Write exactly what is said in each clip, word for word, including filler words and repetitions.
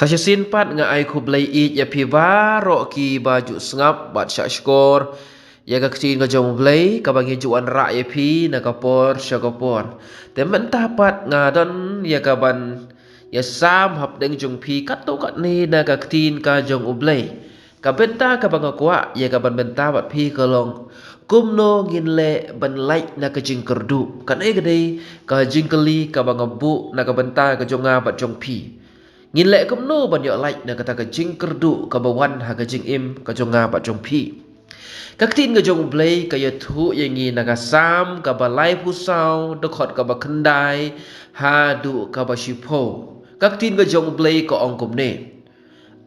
Ta shisien pat nga ai khublei ïeit ïa phi baroh ki ba ju sngap bad shah shkor ïa ka ktien ka jong U Blei kaba ngi ju wanrah ïa phi na ka por sha ka por. Te mynta pat nga don ïa kaban ïa sam hapdeng jong phi katto katne na ka ktien ka jong U Blei. Ka bynta kaba nga kwah ïa kaban bynta bad phi ka long, kumno ngin leh ban lait na ka jingkyrduh? Kane ka dei ka jingkylli kaba nga buh na ka bynta ka jong nga bad jong phi. Ngin leh kumno ban ïoh lait na kata ka jingkyrduh kaba wan ha ka jingim ka jong nga bad jong phi? Ka ktien ka jong U Blei ka ïathuh ïa ngi na ka Salm kaba laiphew saw, dkhot kaba khyndai haduh kaba shiphew. Ka ktien ka jong U Blei ka ong kumne: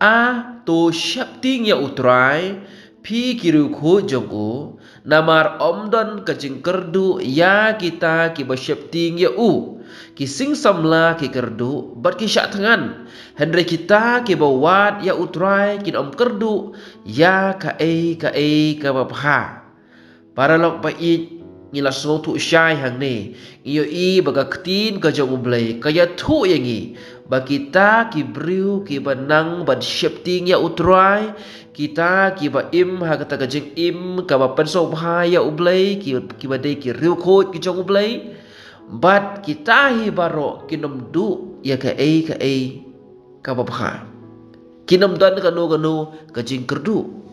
A, to sheptieng ïa U Trai, phi ki riewkhuid jong u, namar ym don ka jingkyrduh ïa kita kiba sheptieng ïa u. Ki sing samla ki kyrduh bad ki shah thngan, hynrei kita kiba wad ïa U Trai kin ym kyrduh ïa kaei kaei kaba bha. Paralok ba ïeit, ngi la sngewthuh shai hangne, ngi ïohi ba ka ktien ka jong U Blei ka ïathuh ïa ngi ba kita ki briew kiba nang ban sheptieng ïa U Trai, kita kiba im ha kata ka jingim kaba pynsngewbha ïa U Blei, ki, kiba dei ki riewkhuid ki jong U Blei, bad kita hi baroh kin ym duh ïa kaei kaei kaba bha. Kin ym don kano kano ka jingkyrduh.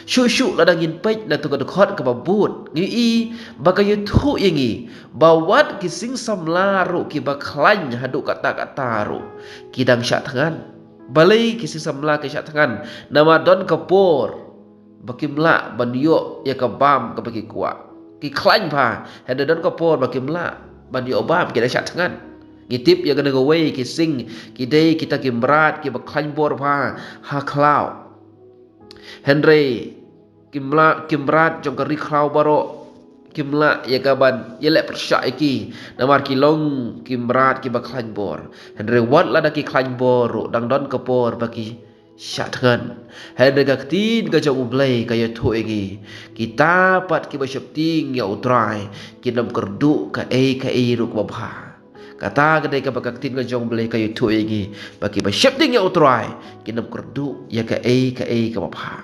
Shuh shuh lada ngin peit na tu ka dkhot kaba bud, ngi ïohi ba ka ïathuh ïa ngi ba wat ki sing samla ruh kiba khlaiñ haduh katta katta ruh ki dang shah thngan. Balei ki sing samla ki shah thngan? Namar don ka por ba kim lah ban ïoh ïa ka bam kaba ki kwah. Ki khlaiñ bha, hynrei don ka por ba kim lah ban ïoh bam, ki dang shah thngan. Ngi tip ïa kane kawei ki sing, ki dei kita ki mrad kiba khlaiñ bor bha ha khlaw. Hynrei ki mla-, ki mrad jong ka ri khlaw baroh kim lah ïa kaban ïaleh pyrshah ïa ki, namar ki long ki mrad kiba khlaiñ bor. Hynrei wat lada ki khlaiñ bor ruh, dang don ka por ba ki shah thngan. Hynrei ka ktien ka jong U Blei ka ïathuh ïa ngi, kita pat kiba sheptieng ïa U Trai kin ym kyrduh kaei kaei ruh kaba bha. Kata ka dei kaba ka ktien ka jong U Blei ka ïathuh ïa ngi, ba kiba sheptieng ïa U Trai kin ym kyrduh ïa kaei kaei kaba bha.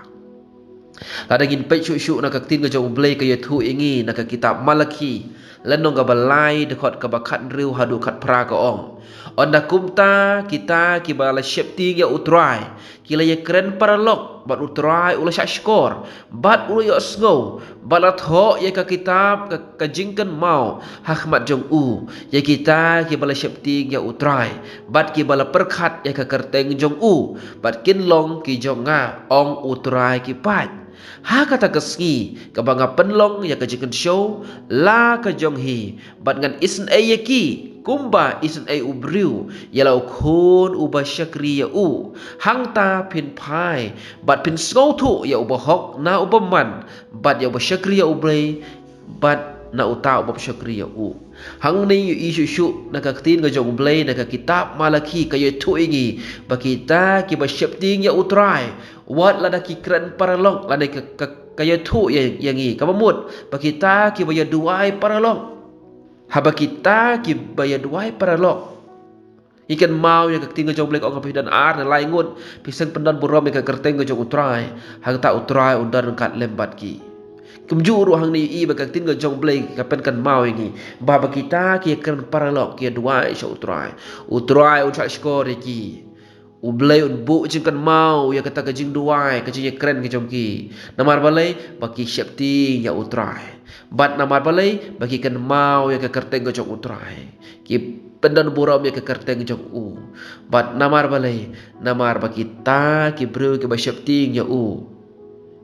Lada ngin peit shuh shuh na ka ktien ka jong U Blei ka ïathuh ïa ngi na ka kitab Malakhi, lynnong kaba lai, dkhot kaba khathynriew haduh khatphra, ka ong: Ynda kumta kita kiba la sheptieng ïa U Trai ki la ïakren paralok, bad U Trai u la shah shkor bad u la ïohsngew, bad la thoh ïa ka kitab ka, ka jingkynmaw ha khmat jong u ïa kita kiba la sheptieng ïa U Trai, bad kiba la pyrkhat ïa ka kyrteng jong u, bad kin long ki jong nga, ong U Trai ki paid. Ha kata ka sngi kaba nga pynlong ïa ka jingkynshew la ka jong hi, bad ngan isynei ïa ki kumba isynei u briew ïa la u khun uba shakri ïa u. Hangta phin phai bad phin sngewthuh ïa uba hok na uba man, bad ïa uba shakri ïa U Blei, bad na uta u bym shakri ïa u. Hangne ngi ïohi shuh shuh na ka ktien ka jong U Blei na ka kitab Malakhi ka ïathuh ïa ngi ba kita kiba sheptieng ïa U Trai, wat lada ki kren paralok, lane ka, ka, ka ïathuh ïa, ïa ngi, kaba mut ba kita kiba ïaduwai paralok. Haba kita kiba ïaduwai paralok, ngi kynmaw ïa ka ktien ka jong U Blei ka ong, haba phi don ar ne lai ngut, phi seng pyndon burom ïa ka kyrteng ka jong U Trai, hangta U Trai un don ryngkat lem bad ki. Kumjuh ruh hangne ngi ïohi ba ka ktien ka jong U Blei ka pynkynmaw ïa ngi ba haba kita ki ïakren paralok, ki ïaduwai sha U Trai, U Trai un shah shkor ïa ki. U Blei un buh jingkynmaw ïa kata ka jingduwai, ka jingïakren ka jong ki. Namar balei? Ba ki sheptieng ïa U Trai. Bad namar balei? Ba ki kynmaw ïa ka kyrteng ka jong U Trai. Ki pyndon burom ïa ka kyrteng jong u. Bad namar balei? Namar ba kita ki briew kiba sheptieng ïa u,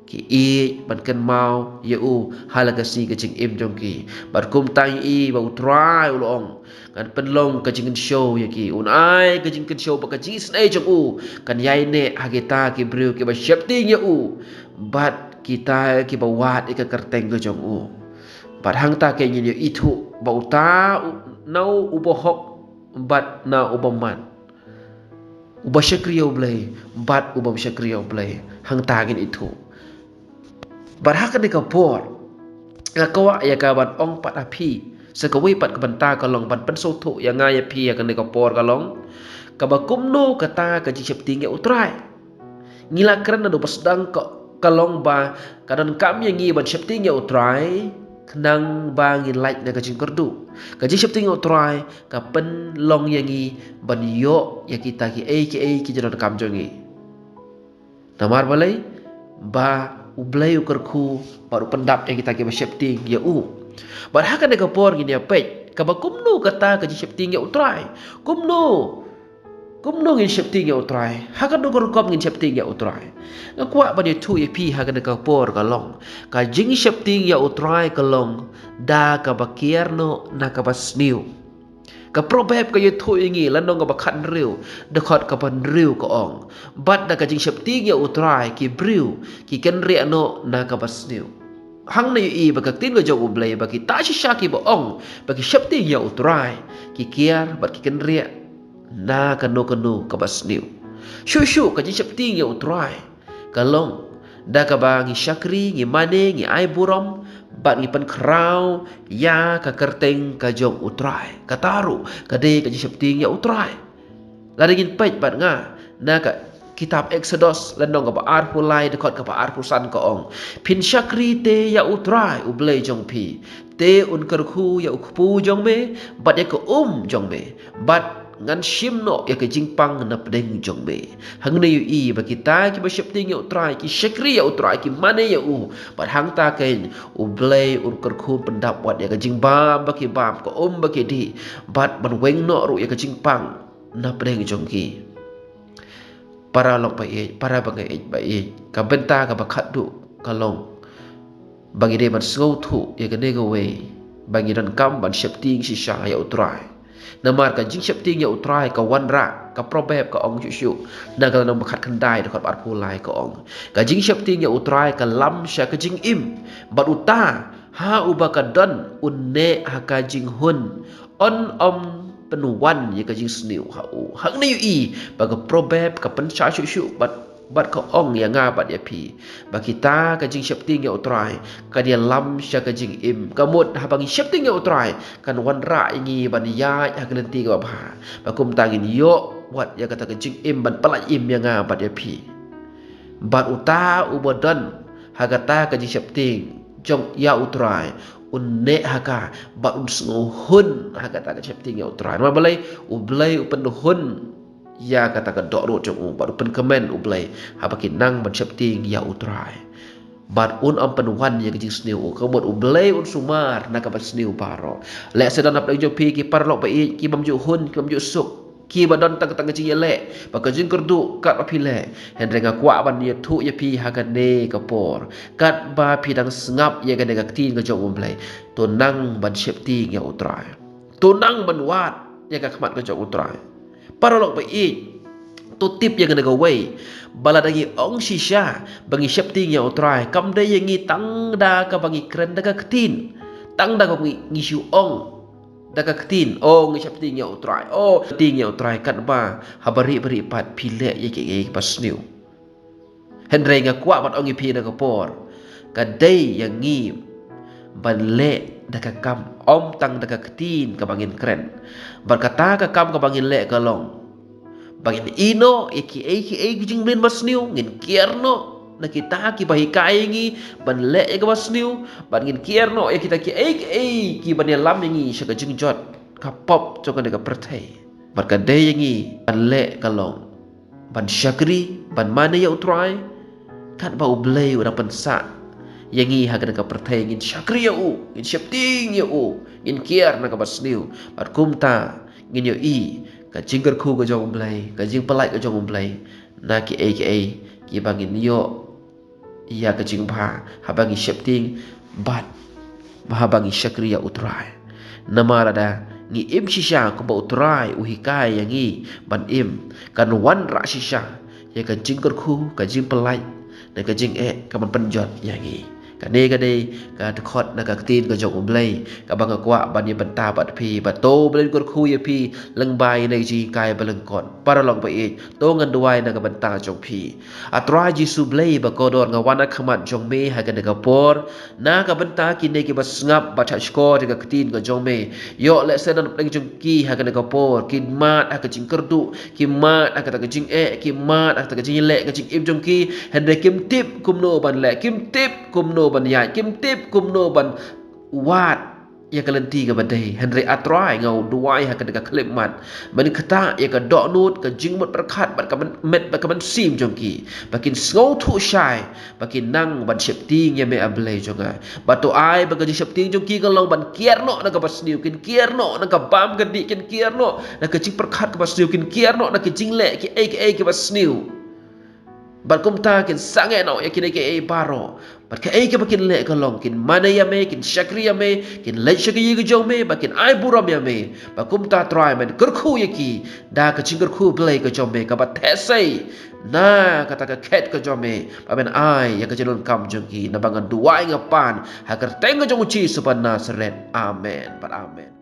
ki ïeit ban kynmaw ïa u ha la ka sngi ka jingim jong ki. Bad kumta ngi ïohi ba U Trai u la ong, ngan pynlong ka jingkynshew ïa ki. Un ai ka jingkynshew bad ka jingisynei jong u kan ïaineh ha kita ki briew kiba sheptieng ïa u, bad kita kiba wad ïa ka kyrteng ka jong u. Bad hangta kein ngin ïoh ithuh ba uta u, na uba hok bad na uba man, uba shakri ïa U Blei bad u bym shakri ïa U Blei. Hangta ngin ithuh. Bad ha kane ka por nga kwah ïa kaban ong pat ha phi, sa kawei pat ka bynta ka long ban pynsngewthuh ïa nga ïa phi ha kane ka por ka long, Kaba kumno kata ka jingsheptieng ïa U Trai? Ngi la kren naduh ba sdang ka, ka long ba ka donkam ïa ngi ban sheptieng ïa U Trai, khnang ba ngin lait na ka jingkyrduh. Ka jingsheptieng ïa U Trai ka pynlong ïa ngi ban ïoh ïa kita kiei kiei ki jingdonkam jong ngi. Namar balei? Ba U Blei u kyrkhu bad u pyndap ïa kita kiba sheptieng ïa u. Bad ha kane ka por ngin ïa peit kaba kumno kata ka jingsheptieng ïa U Trai. Kumno? Kumno ngin sheptieng ïa U Trai? Ha kano ka rukom ngin sheptieng ïa U Trai? Nga kwah ban ïathuh ïa phi ha kane ka por ka long, ka jingsheptieng ïa U Trai ka long da kaba kiar noh na kaba sniew. Ka Proverb ka ïathuh ïa ngi lynnong kaba khathynriew, dkhot kaba hynriew ka ong: Bad da ka jingsheptieng ïa U Trai ki briew ki kynriah noh na kaba sniew. Hangne ïohi ba ka ktien ka jong U Blei ba kita shisha kiba ong ba ki sheptieng ïa U Trai ki kiar bad ki kynriah na kano kano kaba sniew. Shuh shuh ka jingsheptieng ïa U Trai ka long da kaba ngi shakri, ngi mane, ngi ai burom bad ngi pynkhraw ïa ka kyrteng ka jong U Trai. Kata ruh ka dei ka jingsheptieng ïa U Trai. Lada ngin peit bad nga na ka kitab Eksodos lynnong kaba arphew lai, dkhot kaba arphew san ka ong: Phin shakri te ïa U Trai U Blei jong phi, te un kyrkhu ïa u kpu jong me bad ïa ka um jong me, bad ngan shim noh ïa ka jingpang na pdeng jong me. Hangne ïohi ba kita kiba sheptieng ïa U Trai ki shakri ïa U Trai, ki mane ïa u, bad hangta keiñ U Blei un kyrkhu, pyndap wat ïa ka jingbam ba ki bam, ka um ba ki dih, bad ban weng noh ruh ïa ka jingpang na pdeng jong ki. Para lok ba ïeit, para bangeit ba ïeit, ka bynta kaba khatduh ka long ba ngi dei ban sngewthuh ïa kane kawei, ba ngi donkam ban sheptieng shisha ïa U Trai. Namar ka jingsheptieng ïa U Trai ka wanrah, ka Proverb ka ong shuh shuh na ka lynnong ba khatkhyndai, dkhot ba arphew lai ka ong: Ka jingsheptieng ïa U Trai ka lam sha ka jingim, bad uta ha uba ka don un neh ha ka jinghun, un ym pynwan ïa ka jingsniew ha u. Hangne ïohi ba ka Proverb ka pynshai shuh shuh bad, bad ka ong ïa nga bad ïa phi ba kita ka jingsheptieng ïa U Trai kan ïalam sha ka jingim. Ka mut haba ngi sheptieng ïa U Trai kan wanrah ïa ngi ban ïaid ha ka lynti kaba bha, ba kumta ngin ïoh wat ïa kata ka jingim ban pyllait im ïa nga bad ïa phi. Bad uta uba don ha kata ka jingsheptieng jong ïa U Trai un neh ha ka bad un sngewhun ha kata ka jingsheptieng ïa U Trai. Namar balei? U Blei u pynhun ïa kata ka dohnud jong u bad u pynkmen U Blei haba ki nang ban sheptieng ïa U Trai. Bad un ym pynwan ïa ka jingsniew, ka mut U Blei un sumar na kaba sniew baroh. Lehse don hapdeng jong phi ki paralok ba ïeit ki bym ju hun, ki bym ju suk, kiba don tang tang ka jingïaleh bad ka jingkyrduh katba phi leh. Hynrei nga kwah ban ïathuh ïa phi ha kane ka por, katba phi dang sngap ïa kane ka ktien ka jong U Blei, to nang ban sheptieng ïa U Trai. To nang ban wad ïa ka khmat ka jong U Trai. Paralok ba ïeit, to tip ïa kane kawei, ba lada ngi ong shisha ba ngi sheptieng ïa U Trai, kam dei ïa ngi tang da kaba ngi kren da ka ktien, tang da kaba ngi, ngi shu ong da ka ktien, "O, ngi sheptieng ïa U Trai, o, sheptieng ïa U Trai," katba ha barieh barieh pat phi leh ïa kiei kiei kiba sniew. Hynrei nga kwah ban ong ïa phi na ka por, ka dei ïa ngi ban leh da ka kam, ym tang da ka ktien kaba ngin kren. Bad kata ka kam kaba ngin leh ka long ba ngin ïehnoh ïa kiei kiei ki jingmlien ba sniew, ngin kiar noh na kita kiba hikai ïa ngi ban leh ïa kaba sniew, bad ngin kiar noh ïa kita kiei kiei kiban ïalam ïa ngi sha ka jingjot ka pop jong kane ka pyrthei. Bad ka dei ïa ngi ban leh ka long ban shakri, ban mane ïa U Trai, katba U Blei u dang pynsah ïa ngi ha kane ka pyrthei, ngin shakri ïa u, ngin sheptieng ïa u, ngin kiar na kaba sniew. Bad kumta ngin ïohi ka jingkyrkhu ka jong U Blei, ka jingpyllait ka jong U Blei na kiei kiei kiba ngin ïoh ïa ka jingbha haba ngi sheptieng bad haba ngi shakri ïa U Trai. Namar lada ngi im shisha kumba U Trai u hikai ïa ngi ban im, kan wanrah shisha ïa ka jingkyrkhu, ka jingpyllait, na ka jingeh kaban pynjot ïa ngi. Kane ka dei ka dkhot na ka ktien ka jong U Blei kaba nga kwah ban ïa bynta bad phi, bad to U Blei un kyrkhu ïa phi lyngba ïa kane ka jinghikai ba lyngkot. Paralok ba ïeit, to ngan duwai na ka bynta jong phi. A Trai Jisu Blei ba kordor, nga wan ha khmat jong me ha kane ka por na ka bynta kine kiba sngap bad shah shkor ïa ka ktien ka jong me. Ïoh lehse na pdeng jong ki ha kane ka por kin mad ha ka jingkyrduh, ki mad ha kata ka jingeh, ki mad ha kata ka jingleh ka jingim jong ki, hynrei kim tip kumno ban leh, kim tip kumno ban ïaid, kim tip kumno ban wad ïa ka lynti kaba dei. Hynrei A Trai, nga duwai ha kane ka khyllipmat, men ktah ïa ka dohnud, ka jingmut pyrkhat bad ka men-, met bad ka mynsiem jong ki, ba kin sngewthuh shai, ba kin nang ban sheptieng ïa me, A Blei jong nga. Bad to ai ba ka jingsheptieng jong ki kan long ban kiar noh na kaba sniew, kin kiar noh na ka bam ka dih, kin kiar noh na ka jingpyrkhat kaba sniew, kin kiar noh na ka jingleh kiei kiei kiba sniew. Bad kumta kin sangeh noh ïa kine kiei baroh. Bad kaei kaba kin leh ka long kin mane ïa me, kin shakri ïa me, kin leit sha ka ïing ka jong me, bad kin ai burom ïa me. Bad kumta Trai, men kyrkhu ïa ki da ka jingkyrkhu Blei ka jong me kaba theh sei na kata ka khet ka jong me, ba men ai ïa ka jingdonkam jong ki. Naba nga duwai nga pan ha ka kyrteng ka jong U Jisu ba Nasaret. Amen bad amen.